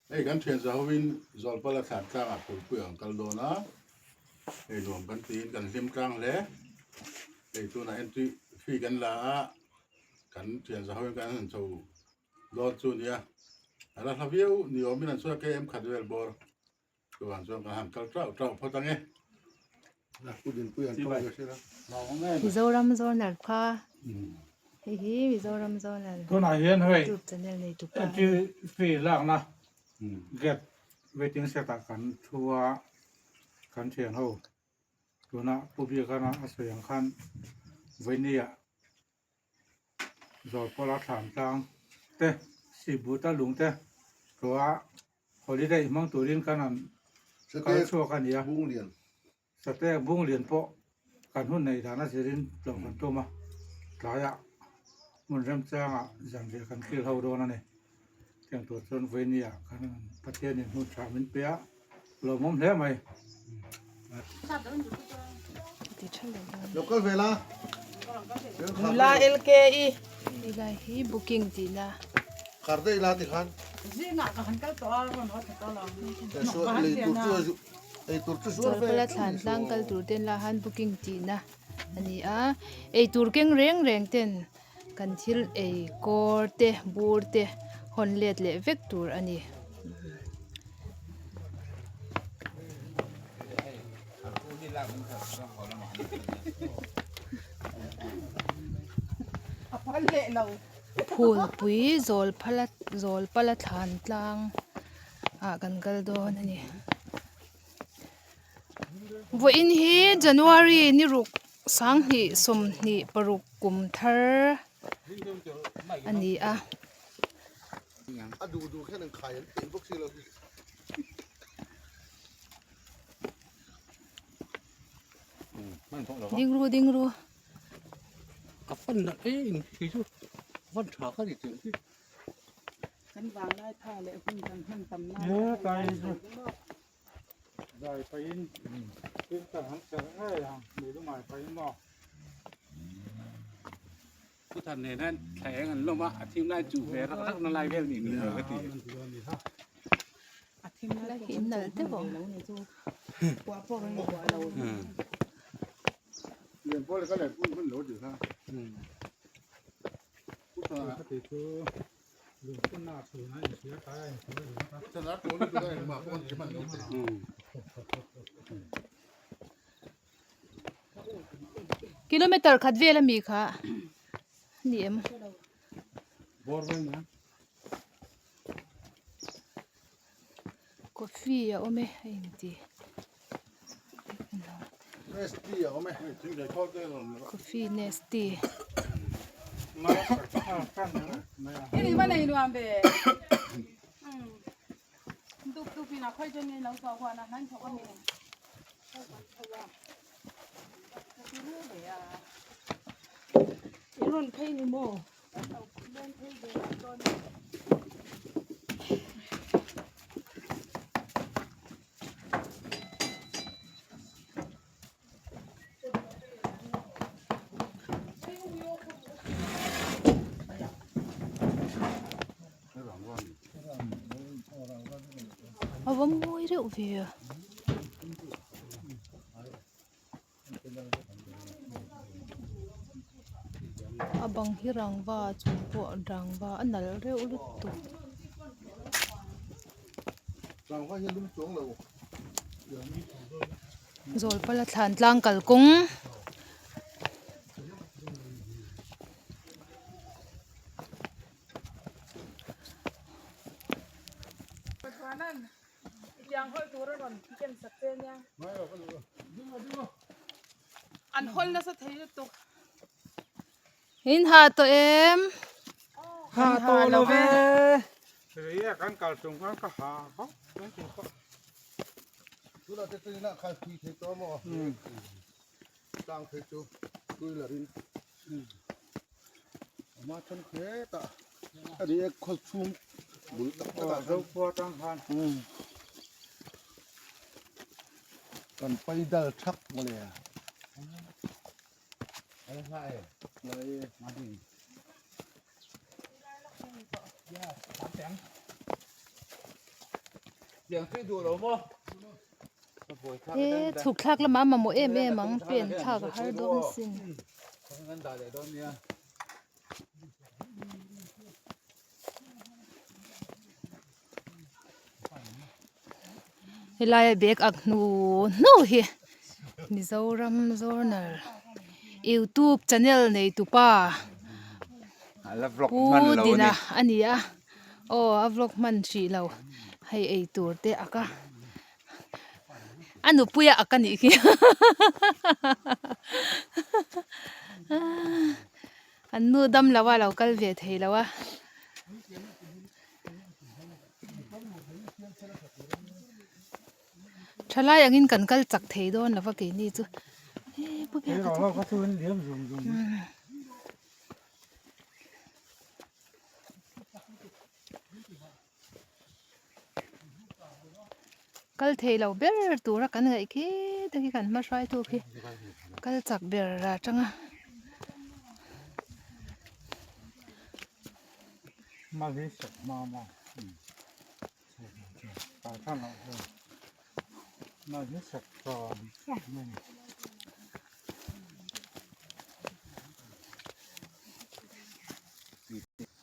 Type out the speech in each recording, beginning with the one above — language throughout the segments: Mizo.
Hei kan thian za hovin Zawlpala thlan tlangah phulpui ang kal dawn a, hei nuam kan tiin kan hlim tlang hle. Hei tunah entry fee kan la a, kan thian za hovin kan han chho dawn chu a nia. A la hla viau ni awmin an sawi a, KM khat vel bawr. Chuvang chuan kan han kal tauh tauh phawt ange. Mizoram Zonal kha hei hi Mizoram Zonal Tunah hian hei YouTube channel nei tu pa entry fee lakna gate waiting shed ah kan thu a kan thian ho tuna Pu Biakana a sawi ang khan Vawini-ah Zawlpawla thlan tlang te Sihbuta lung te tlawha Holiday hmang turin kan han kal chhuak a ni a, Satek bung lian pawh kan hun neih dan a zirin tlawh kan tum a, tlaiah hmun remchangah zanriah kan kil ho dawn a ni. Tiang tur chuan Vawinia kan Pathianin hun tha min pe a, lawmawm hle mai. Nula LKE. Helai hi booking tihna. Chawlpala thlan tlang kal tur ten lah han booking tihna a ni a, eitur keng reng reng ten kan thil ei kawr te bur te hawn let leh vek tur a ni. Phulpui zawl phala zawl pala thlan tlang ah kan kal dawn a ni. Vawiin hi January ni ruk sanghnih 26 kum thar a ni a. Ding ru ding ru. Zai pahin thil kan han cher ngei ang mi lungai pahin maw. Pu Than nen hian thla eng an lawm a, a thim lai chu ve rak rak na lai vel nih ni ka ti. A thim lai hi in nalh deuh ang. Kilometer khat vel ami kha ni em coffee a awm e a inti coffee nestea. A va mawi reuh ve a. A bang hi rangva chung pawh rangva a nalh reuh lutuk. Zawlpala thlan tlang kalkawng. In ha tawh em? Ha tawh lo ve. Rei a kan kal chung khan ka ha hauh mai thei pawh. Tunah te chuan inah khan thui thei tawh maw? Tlang phei chu tui la rin. Ama then hretah a ni e khaw chhung bul tak tak ah Zo khua tang khan. Kan pai dal thak mawle. He chhuk thlak lamah a mamawh em em ang pen thlak a har dawn asin. Helaia bag ak hnu hnu hi Mizoram Journal youtube channel nei tupa Pu Dina a ni a aw a vlog hman hrih lo hei ei tur te ak a a nupui a ak a nih khi an nu dam lo a lo kal ve thei lo a. Thalai angin kan kal chak thei dawn lo va keini chu Kal thei lo ber tura kan ngaih khi te khi kan hma hruaitu khi kal chak ber atanga.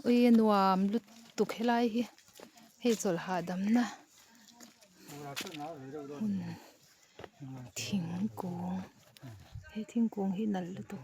Ui a nuam lutuk helai hi hei chawlh hahdamna hmun thingkung he thingkung hi nalh lutuk.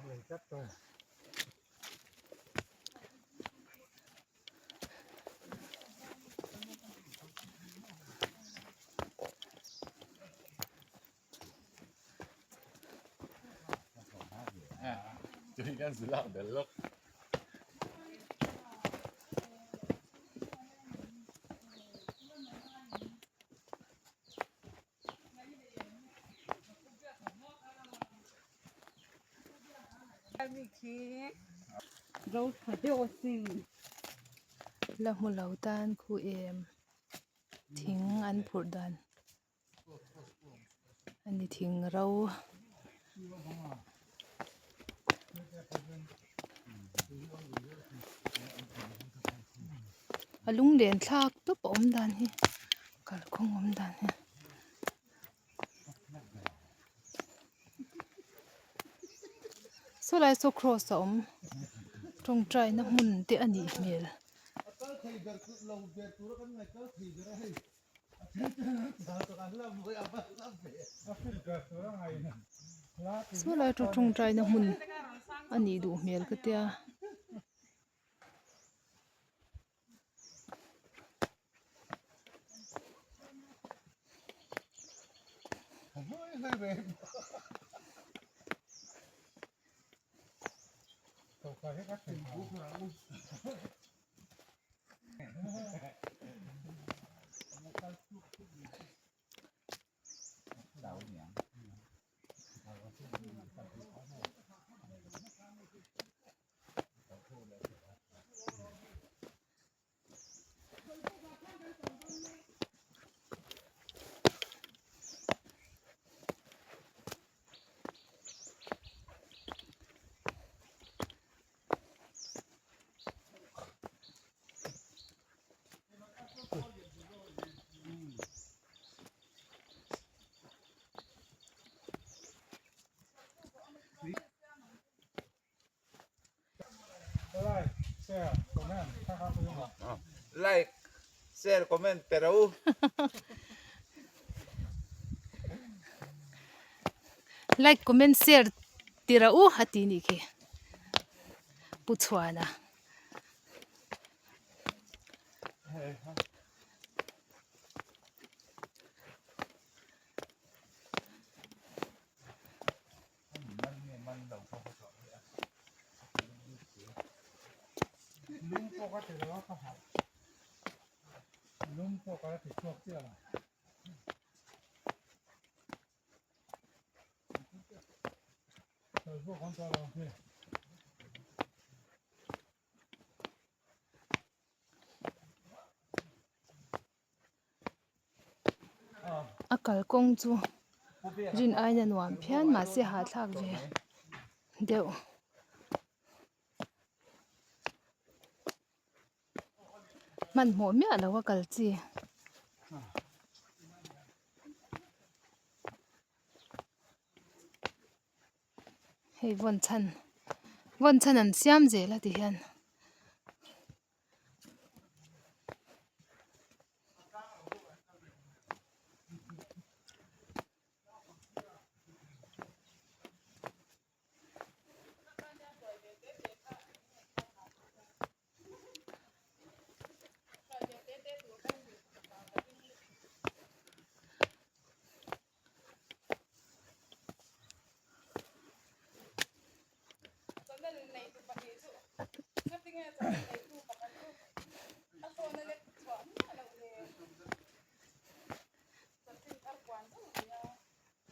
La hmu lo tan khu em thing an phurh dan a ni thing ro. A lunglen thlak tawp a awm dan hi kalkawng awm dan hi. Saw lai saw cross a awm tawngtai na hmun te a nih hmel. Saw lai chu tawngtai na hmun a nih duh hmel ka tia. Like, share, comment pe rawh u. Like, comment, share ti rawh u a ti nih khi Pu Chhuana. A kalkawng chu rin aiin a nuam phian mahse hahthlak ve deuh. Hmanhmawh miah lo a kal chi. Hei vawn chhan vawn chhan an siam zel a ti hian.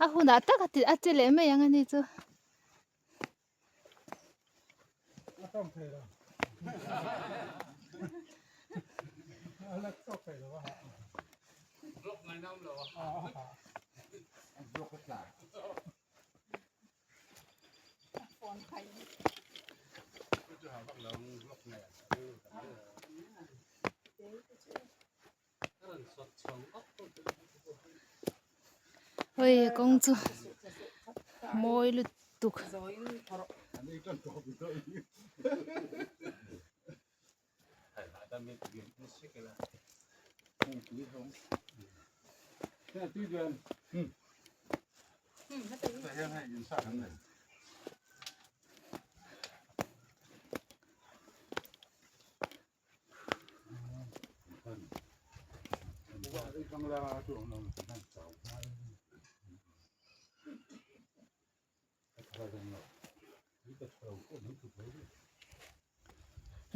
A hunah tak a che leh mai ang a ni chu. Hei kawng chu mawi lutuk.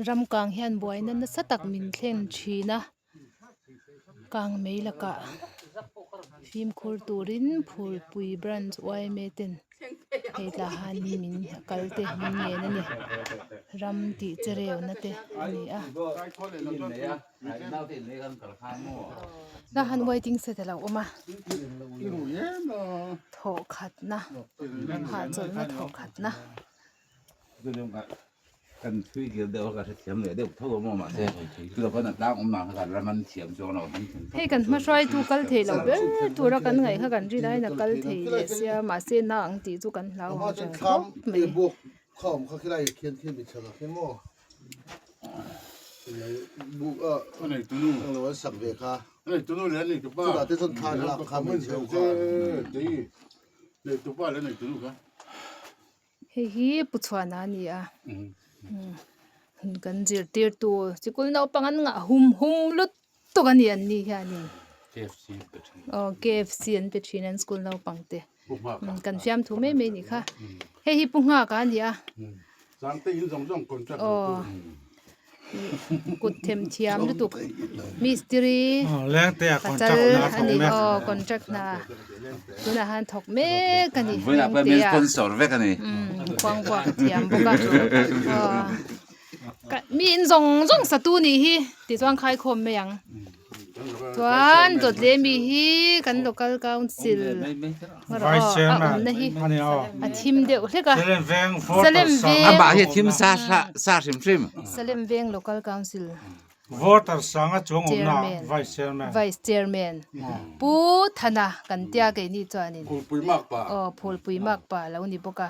Ram kang hian buaina nasa tak min thlen thin a kang mei lakah fimkhur turin phulpui branch yma ten hei tah hian min kal te min ngen a ni ram tih che reu na te a ni a tah hian waiting shed a lo awm a thawh khat na hahchawlh na thawh khat na. Kan thui kir deuh a ka hrethiam leh deuh tho a maw mahse chutah khan a tlang awm lah kha kan ram an thiam chuang lo an thiam Hei kan hmahruaitu kal thei lo ber tura kan ngaih kha kan rin aiin a kal thei leh sia mahse na ang tih chu kan hlau ang reng khawp mai. Hei hi pu chhuana a ni a kan zirtirtu sikul naupang an ngah hum hum lutuk a ni an ni hianin aw KFC an pe thin an school naupang te kan fiamthu mai mai a nih kha hei hi pu nghak a ni a aw. Kut them thiam lutuk mistiri pachal a ni aw contract hna tunah hian thawk mek a ni lengtea khuang vuak a thiam bawk a aw mi in zawng zawng satu nih hi tichuan khaikhawm mai ang. Chuan dawt leh mi hi kan local council Vice chairman a awmna hi a ni aw. a thim deuh hlek a. Salem Veng voter Salem sang Veng Amah hi thim sa sa hrim hrim. Salem Veng local council Voter sang a chuang awmna Chairman. Vice chairman. Vice chairman Pu Thana kan tia keini chuanin Phulpui mak pa. Aw phulpui mak pa lo ni bawk a.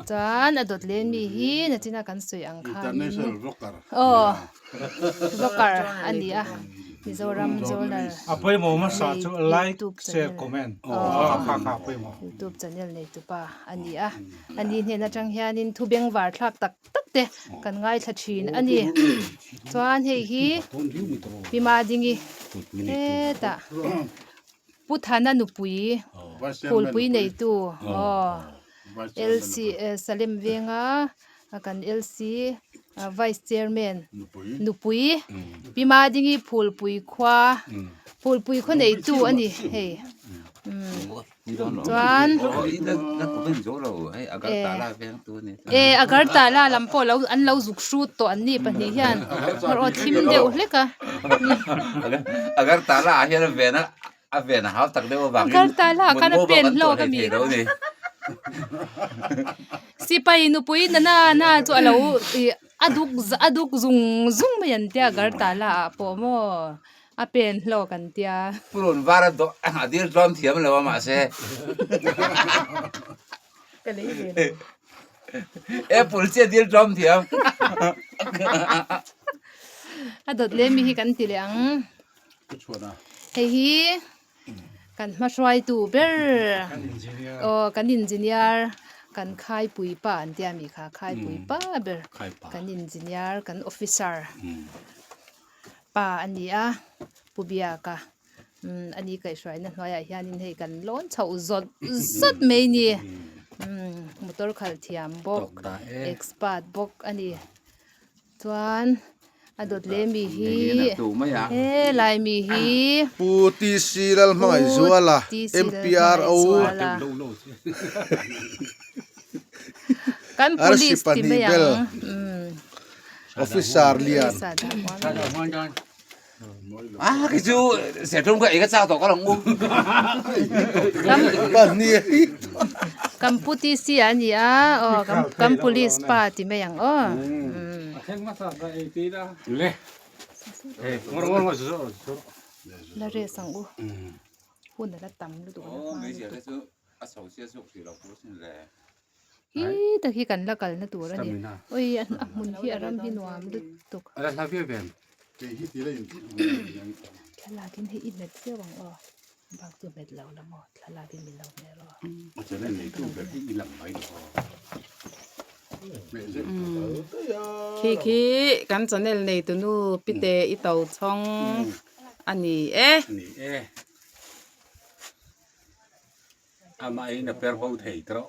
Chuan a dawt leh mi hi nachina kan sawi ang khan International vlogger. Aw vlogger a ni a Mizoram journal A pawimawh hmasa chu like, YouTube share, channel. comment a kha kha a pawimawh. YouTube channel nei tupa a ni a ani hnen atang hianin thu bengvar thlak tak tak te kan ngaithla thin a ni. Chuan hei hi Pi Madingi hetah Pu Thana nupui phulpui neitu aw LC Salem venga kan LC Vice Chairman nupui Pi Madingi phulpui khua phulpui khaw neitu a ni hei chuan e Agartala lam pawh lo an lo zuk hrut tawh an ni pahnih hian erawh thim deuh hlek a. Agartala ah hian a ven a a ven a hau tak deuh avangin Agartala ah khan a pen hlawk a mi sipai nupui nana na chu a lo ih a duk a duk zung zung mai an tia Agartala ah pawh maw. A pen hlawk an tia. Purun var a dawh a dil tlawm thiam lo a mahse. Ka lei ve lo. Apple chiah dil tlawm thiam. A dawt leh mi hi kan ti leh ang. Hei hi kan hmahruaitu ber aw kan engineer kan khaipui pa an tia mi kha khaipui pa ber kan engineer kan officer pa a ni a Pu Biaka umm ani kaihhruaina hnuaiah hianin hei kan lawn chhoh zawt zawt mai a ni umm motor khalh thiam bawk expert bawk a ni chuan a dawt leh mi hi helai mi hi Pu TC Lalhmangaihzuala MPRO kan Arsi police ti pahnih mai bel ang umm Officer lian. Ah khi chu serthlum kha ei ka chak tawh ka lo ngu. Pahnih Kan pu TC a ni a aw kan kan police pa ti mai ang aw. La rest ang u. Hun a la tam lutuk a la hma lutuk. Hi tak hi kan la kalna tur a ni. Oi a hmun hi a ram hi nuam lutuk. Thlalakin hei i hmet zeuh ang aw. Bak chu hmet lo la maw thlalakin min lo hmer aw. Khi khi kan channel neitunu Pite i to chhawng a ni e. Amah in a per bo thei tawh.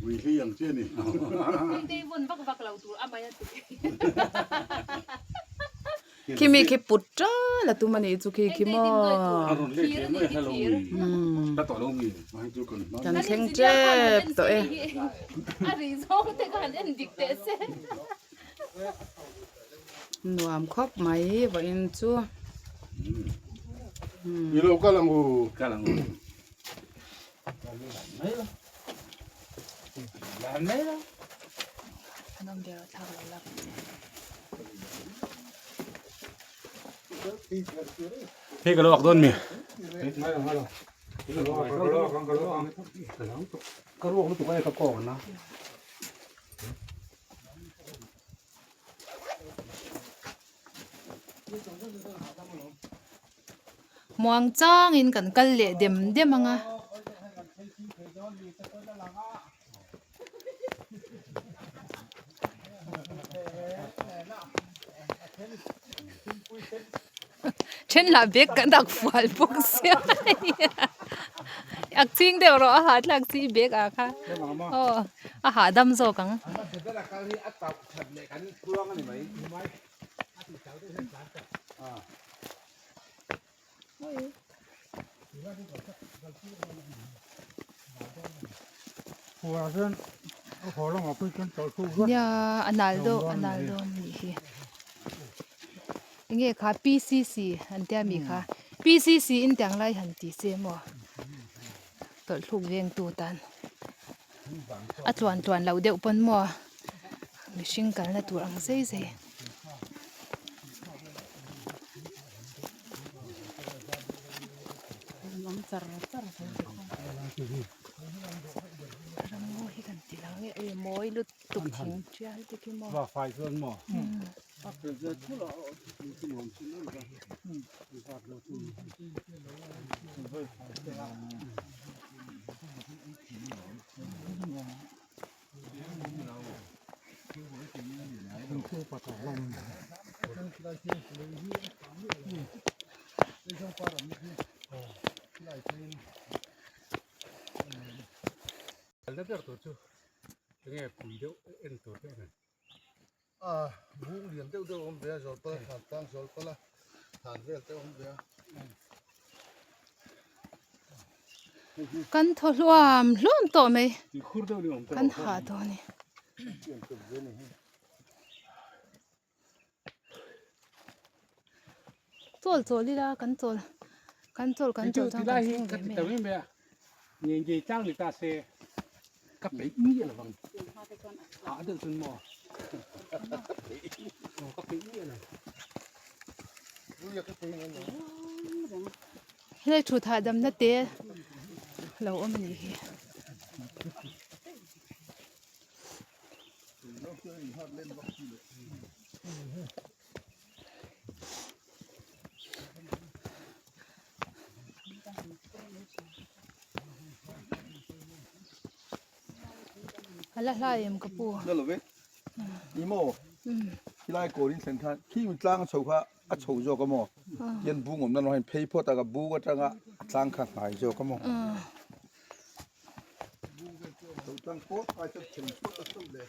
Ui hli ang che ni. Tei vawn vak vak lo tur amai a ti. Khi mi khi put ṭal a tum a nih chu khi khi maw. A rawn let leh mai hla lo mi. Hla tawh lo mi. Kan thleng ṭep tawh e. A ri zawng te khan en dik teh se. Nuam khawp mai vawiin chu. Ni lo kal ang u. Kal ang u. Hei ka lo ak dawn mi. Ka ruak lutuk a ka kawng na. Muang changin kan kal leh dem dem ang a. Then lah bag kan dak fual bawk sia a ching deuh rawh a hahthlak chi bag ah kha aw a hahdam zawk ang. Nia a nal deuh a nal dawn anih hi enge kha PCC an tia mi kha PCC in tiang lai han ti se maw tawlh thluk veng tu tan a tluan tluan loh deuh pawn maw mihring kalna tur ang zai zai. Ramngaw hi kan ti lang nge ui mawi lutuk thing tial te khi maw. Kan thaw hluam hluam tawh mai kan hah tawh a ni. Chawl chawl ila kan chawl kan chawl kan chawl chuan kan thleng ve mai ang. Helai thut hahdamna te. Lo awm a nih hi. A la hlai em ka pu? La lo ve. Ni maw? Khilai kawl in thlen khan khi mi tlang a chho kha a chho zawk a maw? Tian bung awm na rawng hian phei phawt a ka buk atanga a tlang kha hnai zawk a maw? Chho tlang pawt ai chuan thlen phawt a chho leh.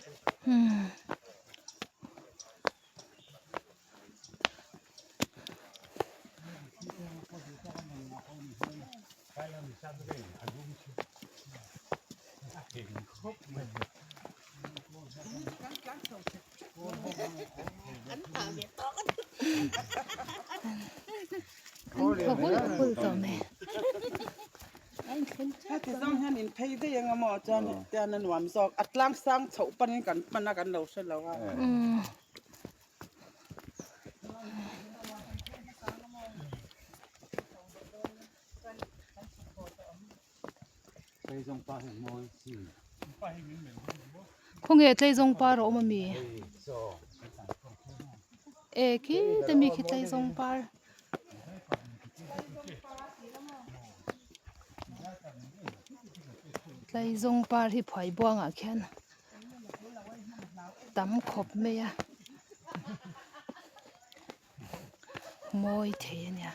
An thaw hulh hulh tawh mai. Heti zawng hian in phei daih eng emaw chuan hetian a nuam zawk a tlang sang chhoh panin kan pan a kan lo hre lo a. Khawnge tleizawng par a awm a mi? E khi te mi khi tleizawng par. Tleizawng par hi phuai buangah khian tam khawp mai a mawi thei a nia.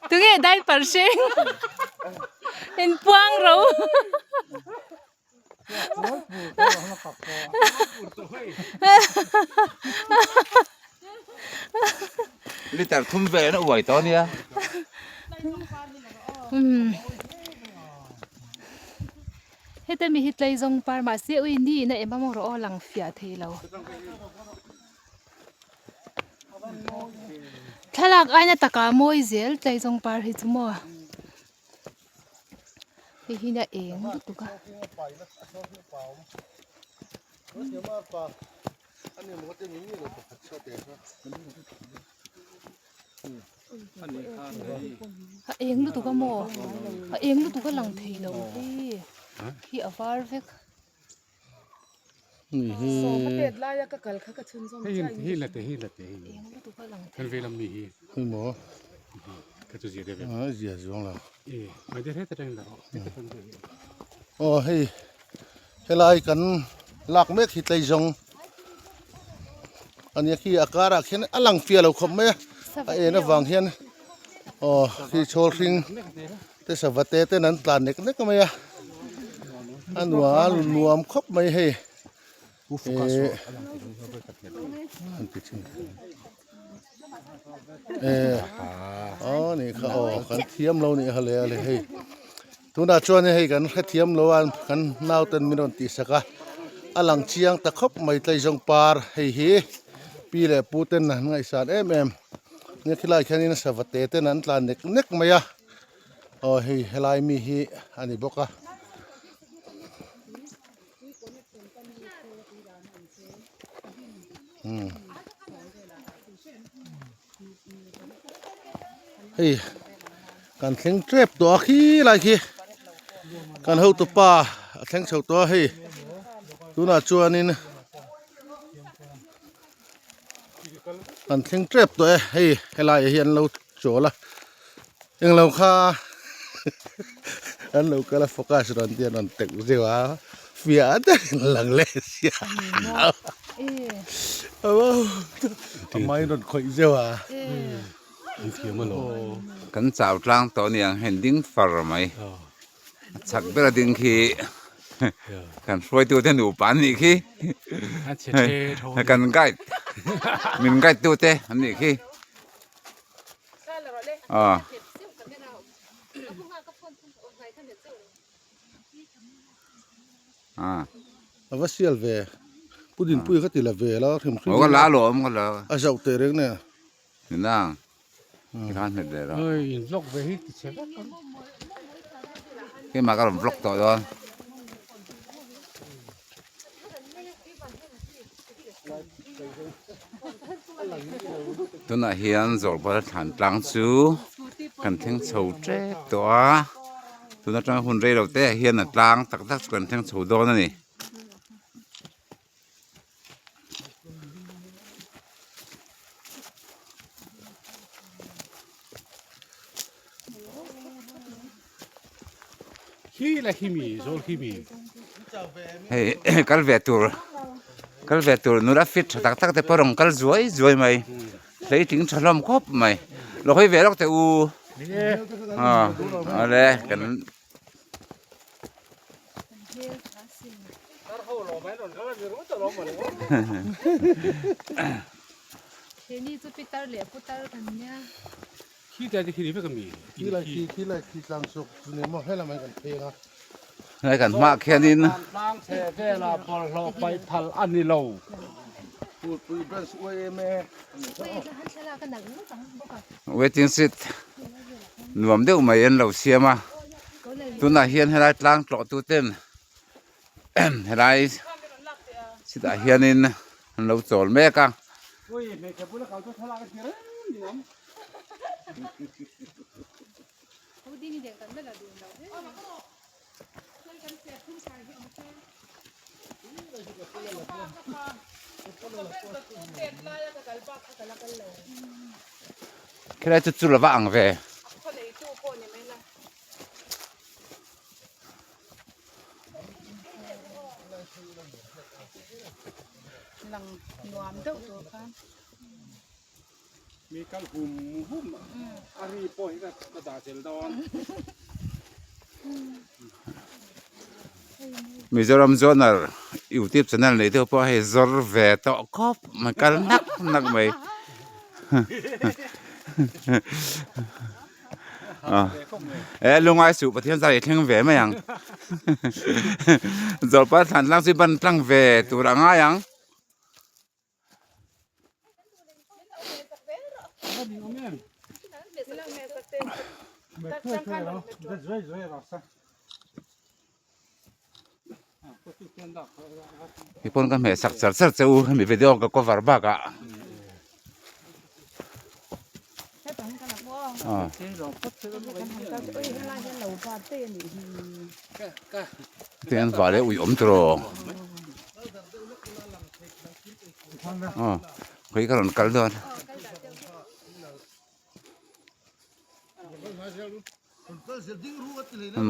Tunge diaper hreng inpuang ro. Liter thum vel an uai tawh ania. Heta mi hi tleizawng par mahse ui ni in a em a maw rawh aw lang fiah thei lo. Thlalak aina takah mawi zel tleizawng par hi chu maw. Hei hi a eng lutuk a. A eng lutuk a maw? A eng lutuk a lang thei lo hi. Khi a var vek. Aw hei helai kan lak mek hi tleizawng ania khi a karah khian a lang fiah lo khawp mai a a en avang hian aw khi chhawl hring te sava te ten an tlan nek nek mai a a nuam nuam khawp mai hei eh eh aw ni kha aw kan thiam lo nih kha le a le hei tunah chuan hei kan hrethiam lo a kan nau ten min rawn tihsak a a lang chiang ta khawp mai tleizawng par hei hi pi leh pu ten an ngaihsan em em nia khilai khianin sava te ten an tlan nek nek mai a. Aw hei helai mi hi a ni bawk a. Hei kan thleng tep tawh a khi lai khi kan hotupa a thleng chho tawh a hei tunah chuanin kan thleng tep tawh e hei helai ah hian an lo chawl a englo kha an lo kal a focus rawn te an rawn teuh zeuh a fiah deuhin a lang leh sia a mai rawn khawih zeuh a Kan chau tlang tawh aniang heng ding far mai. A chak ber a ding khi kan hruaitute nupa an nih khi kan guide min guide tute an nih khi aw a va sial ve. Pu Dinpuia kha ti la ve la hrim hrim. Aw ka la alawm ka la. A zauh teh reng nen. Ni nang. Ti khan hmet ve rawh. Oi in vlog ve hi ti chhe vek ang. Keimah ka rawn vlog tawh dawn. Tunah hian Zawlbal thlan tlang chu kan thleng chho tep tawh a tun atanga hun rei lo te ah hian a tlang tak tak chu kan thleng chho dawn a ni. Hei kal ve tur kal ve tur nula fit tha tak tak te pawh rawn kal zuai zuai mai hleitling tha hlawm khawp mai lo hawi ve lawk teh u awle kan. Helai kan hmaah khianin waiting seat nuam deuh mai an lo siam a tunah hian helai tlang tlawh tu ten helai chutah hianin an lo chawl mek a. Khilai chu chu lova ang ve. Lang nuam deuh tur khan. Mi kal hum hum a ri pawh hi ka dah zel dawn. Mizoram Journal YouTube channel nei deuh pawh hei zawr ve tawh khawp mai kal nak nak mai. E lungai suh Pathian zar i thleng ve mai ang. Zawlpa thlan tlang chu i ban tlang ve tur a ngai ang. Hei pawn ka hmeh sak char char che u hemi video ka cover bakah. Te an vah leh ui awm tawh aw khawi ka rawn kal dawn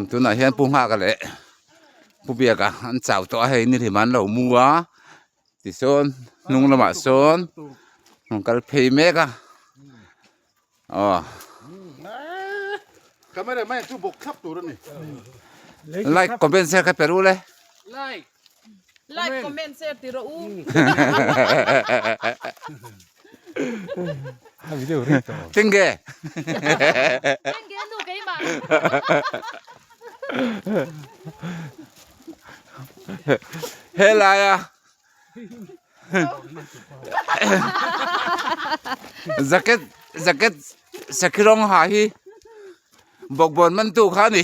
tunah hian pu nghak leh pu biaka an chau tawh a hei ni hlim an lo mu a tichuan hnung lamah sawn rawn kal phei mek a aw. Camera man chu bawk thlap tur a ni. Like comment share kha pe ru le. Like. Like comment share ti rawh u. Tinge. Tinge nu keimah. Helai a. Jacket jacket sakhi rawng ha hi bawkbawn man tu kha a ni.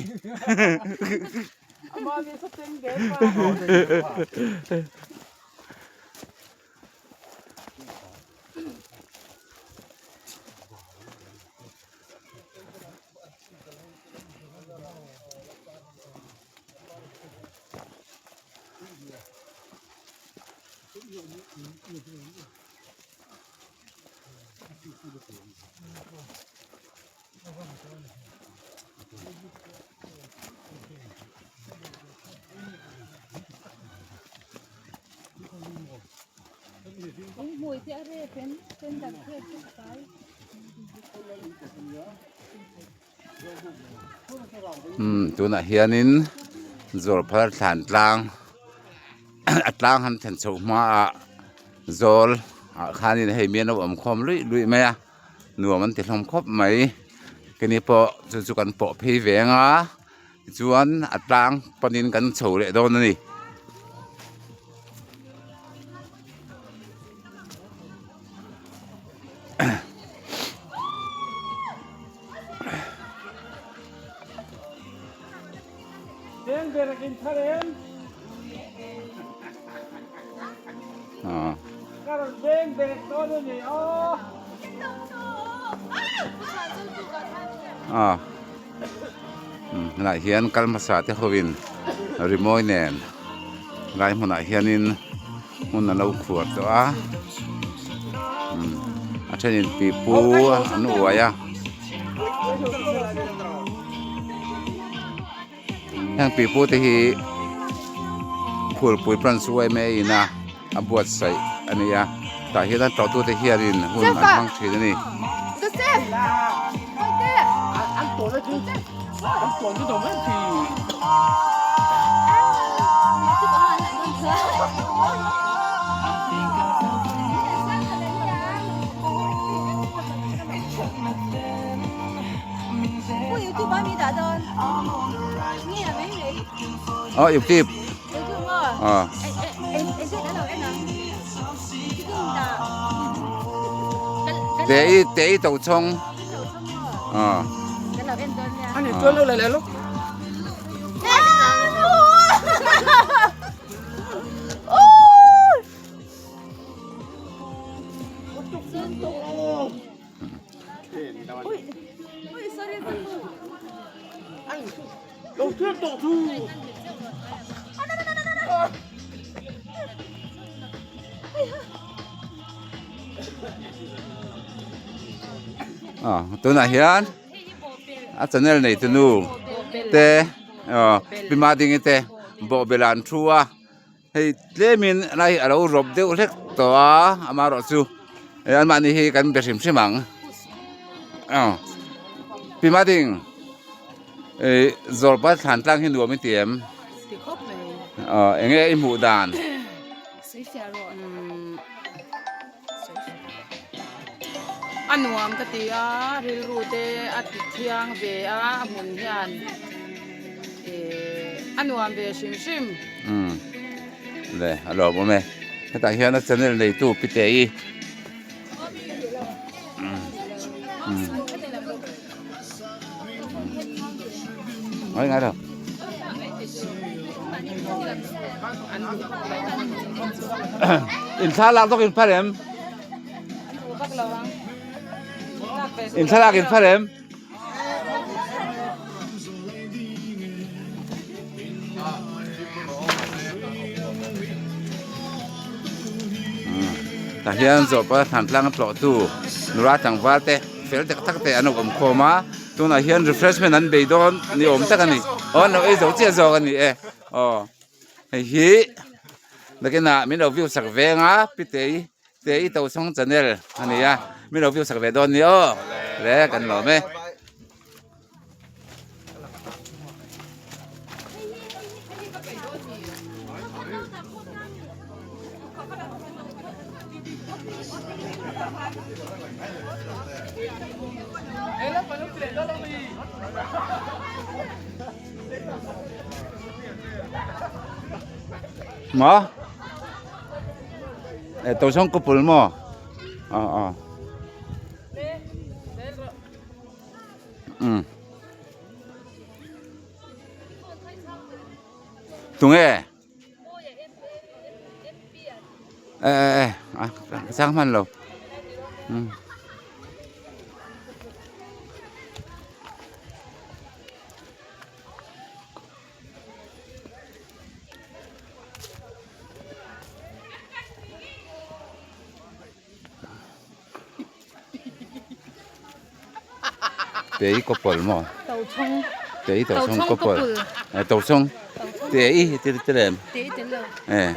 Umm tunah hianin zawr phar thlan tlang a tlang han thlen chhoh hmaah zawl ah khanin hei mi an lo awm khawm luih luih mai a nuam an ti hlawm khawp mai keini pawh chu chu kan pawh phei ve ang a tichuan a tlang panin kan chho leh dawn a ni. A hnaiah hian kal hmasa te hoin rimawi nen lai hmunah hianin hmun an lo khuar tawh a a thenin pipu an uai a heng pipu te hi phulpui branch yma ina a buatsaih a ni a tah hian a tlawhtu te hianin hun an hmang thin a ni. Ờ, YouTube. Ờ. Để ý để ý tàu sông. Ờ. Tunah hian a channel nei tu nu te pi Madingi te bawhbel ah an thu a. Hei tlemin lai a lo rawp deuh hlek tawh a amaherawh chu anmahni hi kan be hrim hrim ang aw pi Mading ih zawrpa thlan tlang hi nuam i ti em aw eng nge i hmuh dan. A nuam ka ti a rilru te a ti thiang ve a a hmun hian ih a nuam ve hrim hrim. Umm le a lawm awm e hetah hian a channel neitu pi te i umm umm ngai ngai lo. In thlalak zawk in phar em? In thlalak in phar em? Tah hian zawhpa thlan tlang a tlawh tu nula tlangval te fel tak tak te an awm khawm a. Tunah hian refreshment an bei dawn ni awm tak a ni aw an lo ei zo chiah zawk a ni e aw hei hi nakinah min lo view sak veng a pi tei tei to chhawng channel a ni a min lo view sak ve dawn ni aw le kan lawm e. Maw e to song couple maw ờ ờ um tunge e e e a ka chang hman lo um Tei couple maw Tei Tochhawng couple Tochhawng Tei te te lem e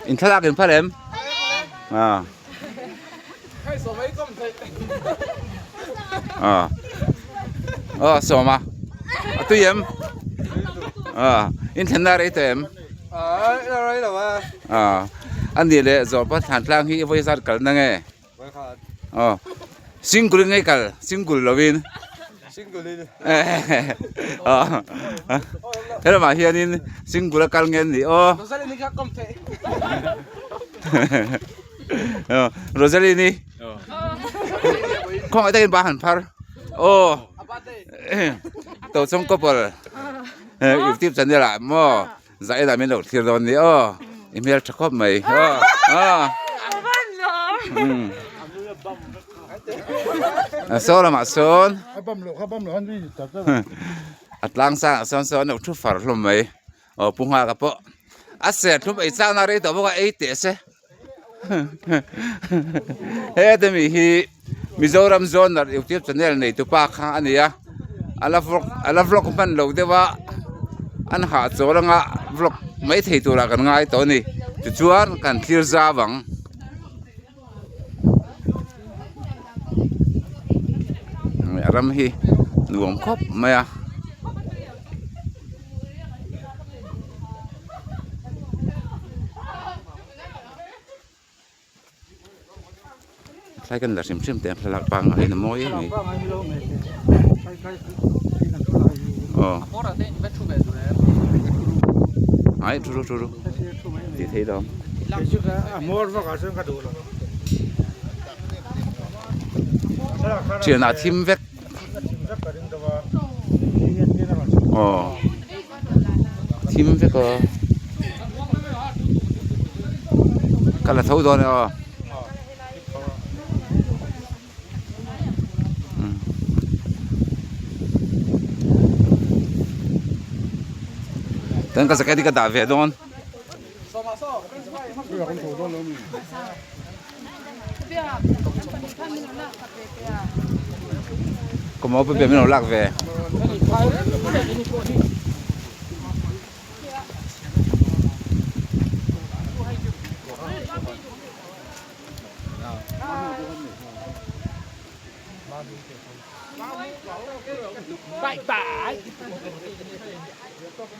In thlalak in phal em à à ờ sawm a a tui em à in thlenna rei tawh em à a nih leh zawhpa thlan tlang hi vawi zat kal na nge aw single in ngei kal single lovin helamah hianin single a kal nge an nih aw Rosaline hi. Khawngaih takin ba han phar. Aw. Tochhawng couple youtube channel ah maw Zaina min lo thlir dawn ni aw. I hmel tha khawp mai. Aw. Aw. Saw lamah sawn a tlang sangah sawn sawn an lo thu far hlawm mai. Aw pu nghaka pawh a serthlum ei chakna rei tawh bawk a ei teh se heta mi hi Mizoram Zoner youtube channel nei tupa kha a ni a a la vlog a la vlog hman lo deuh a an hahchawl anga vlog mai thei turah kan ngai tawh a ni tichuan kan thlir zau ang. A ram hi nuam khawp mai a. Thlai kan la hrim hrim teh ang thlalak pangngai in a mawi em mai. Aw. Ai thu ru thu ru. Tih theih lo. Thian ah thim vek. Aw. Thim vek aw. Ka la tho dawn e aw. Tan ka jacket hi ka dah ve dawn. Ka mau pe min lo lak ve.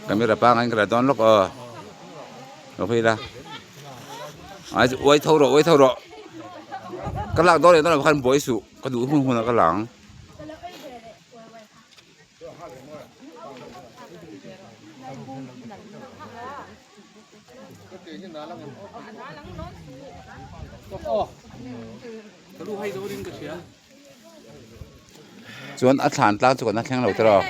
Camera pangai ka la dawn lawk aw lo phei la ai uai tho rawh uai tho rawh ka lak dawn leh dawn loh khan buai suh ka duh hun hunah ka la ang. Chuan a thlan tlang chu kan la thleng lo tiraw.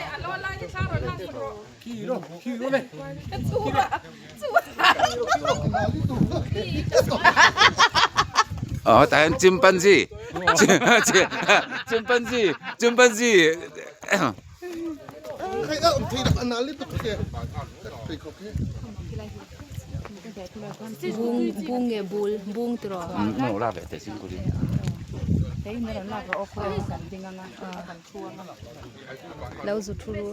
Aw tah hian chimpanzee chimpanzee chimpanzee. Bung bung nge bul bung tiraw lo zu thu ru.